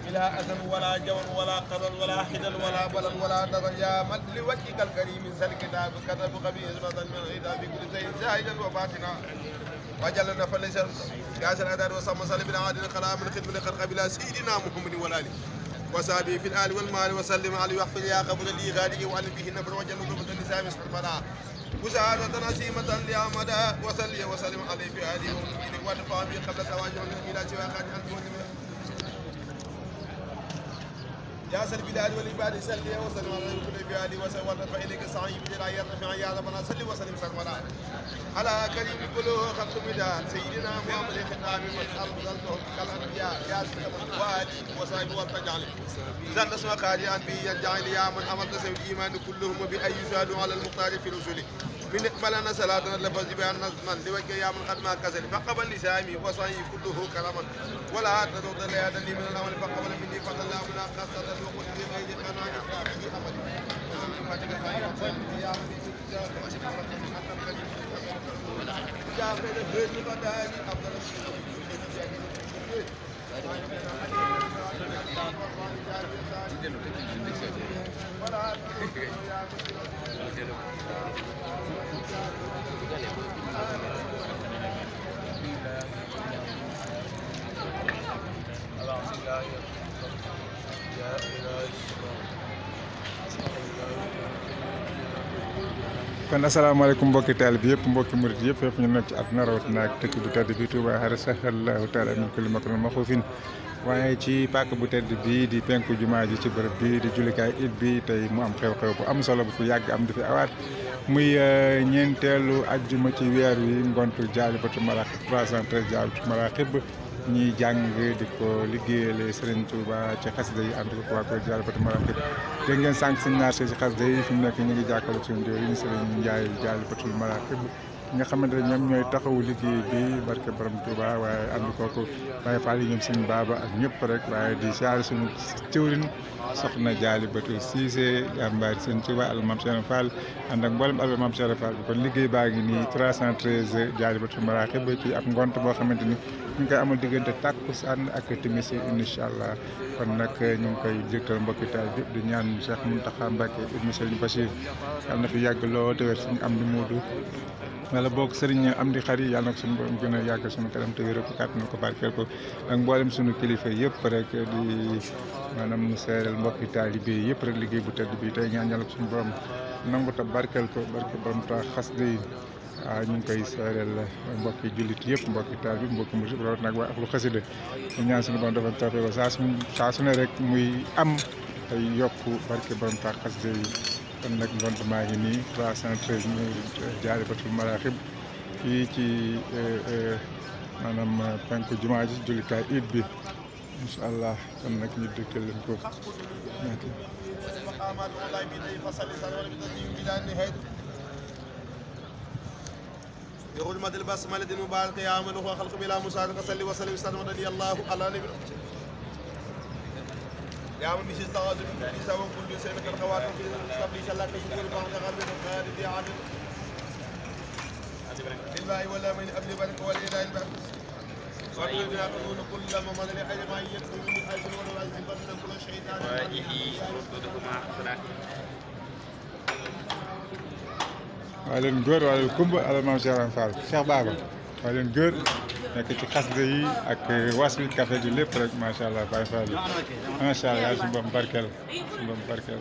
بلا أذى ولا جور ولا قرر ولا حدل ولا بلل ولا ضرر يا من لوجهك الكريم سل كتاب كتب خبيث بدل من الهدى بكل شيء زاهدا وباطنا وجلنا فليس قاس الأدار وصم صلي بن عادل خلا من خدمة خلق بلا سيدنا محمد والآل وصحبه في الآل والمال وسلم عليه واحفظ يا قبل لي غادي وعلم به النفر وجنة النساء مسح المرأة مساعدة نسيمة لأمدا وصلي وسلم عليه في هذه ومؤمنين ودفع به قبل تواجه إلى سوى خارج أنت يا سل البلاد والعباد سلي وسلم على كل بلاد وسلم فإليك السعي بدلا يرفع يا ربنا صل وسلم سلمنا على كريم كله خلق مدان سيدنا محمد الختام من أرسلته كالأنبياء يا سيدنا وآله وصحبه والتجعل زن اسم خالي أنبياء جعل يا من أمرت سوي الإيمان كلهم بأي يشهد على المختار في رسله من اقبلنا صلاتنا لفظ بأن نزمن لوجه يا من قد ما كسل فقبل لسامي وصحي كله كرما ولا تدود لي هذا من الأول فقبل مني فضل الله من قصة وقل في غير قناة في أمل يا خير الخير لقداني أفضل kon asalaamaaleykum mbokki taalibe bi yëpp mbokki murit yëpp fépp ñu nekk ci àdduna rawatina ak dëkk bu tedd bi Touba xarasahallahu taala min kulli makruhin maxuufin waaye ci pàkk bu tedd bii di penku jumaa ji ci bërëb bii di jullikaay it bi tey mu am xew-xew bu am solo bu fi yàgg am di fi awaat muy ñeenteelu ajjuma ci weer wi ngontu Jaalibatu Maraaxib 313 Jaalibatu Maraaxib ñuy jàng di ko liggéeyale Serigne Touba ci xasida yi ànd ko waa ko Jaalibatu Maraaxib dégg ngeen sànq suñu naasee ci xasida yi fi mu nekk ñu ngi jàkkaarloo suñu jëwriñ Serigne Ndiaye Jaalibatu Maraaxib nga xamante ne ñoom ñooy taxawu liggéey bi barke borom Touba waaye ànd kooku Baye Fall yi ñoom suñu baaba ak ñëpp rek waaye di siyaare suñu jëwriñ soxna Jaalibatu Cissé jàmbaari seen Touba al Mame Cheikh Fall ànd ak mboolem al Mame Cheikh Fall bi kon liggéey baa ngi nii 313 Jaalibatu Maraaxib ci ab ngont boo xamante ni ñu ngi koy amal diggante takkusaan ak timis incha allah kon nag ñu ngi koy jégtal mbokki taal bi di ñaan Cheikh Mountakha Mbacké ibnu Serigne Bachir yàlla na fi yàgg loo te wér suñu am di muudu wala boog Serigne am di xar yi yàlla na ko suñu borom gën a yàgg suñu kanam te wér ko kàttan ko barkeel ko ak mboolem suñu kilifa yëpp rek di maanaam seeral mbokki taal bi yëpp rek liggéey bu tedd bi tey ñaan yàlla ko suñu borom nangu ta barkeel ko barke borom ta xas day waaw ñu ngi koy seereel mbokki jullit yëpp mbokki taal bi mbokki murid rawat nag waa Ahlu Xasida ñu ñaan suñu borom defal tawfeex ba saa su ne rek muy am ay yokku barke borom tax xasida yi kon nag ngont maa ngi nii 313 ñu Jaalibatu Maraaxib fii ci maanaam penku jumaa ji jullikaay iid bi incha allah kon nag ñu dégtal leen ko بحرمة البسملة المباركة يا من هو خلق بلا مسارقة صلي وسلم استاذ رضي الله على نبي يا من بشي استغاث من النساء وكل شيء من الخواتم في قبل شلاك شكور بعض غرب الخالد يا عدل لله ولا من قبل برك والإله البرك وقل يا قانون كل ما مدل حي ما يدخل من حيث ولا يزيد من كل شيطان واجهي وردهما حسنات waa leen góor waa leen kumba al Mame Cheikh Fall Cheikh Baba waa leen góor nekk ci xasida yi ak was bi café bi lépp rek macha allah Baye Fall macha allah yàlla suñu borom barkeel suñu borom barkeel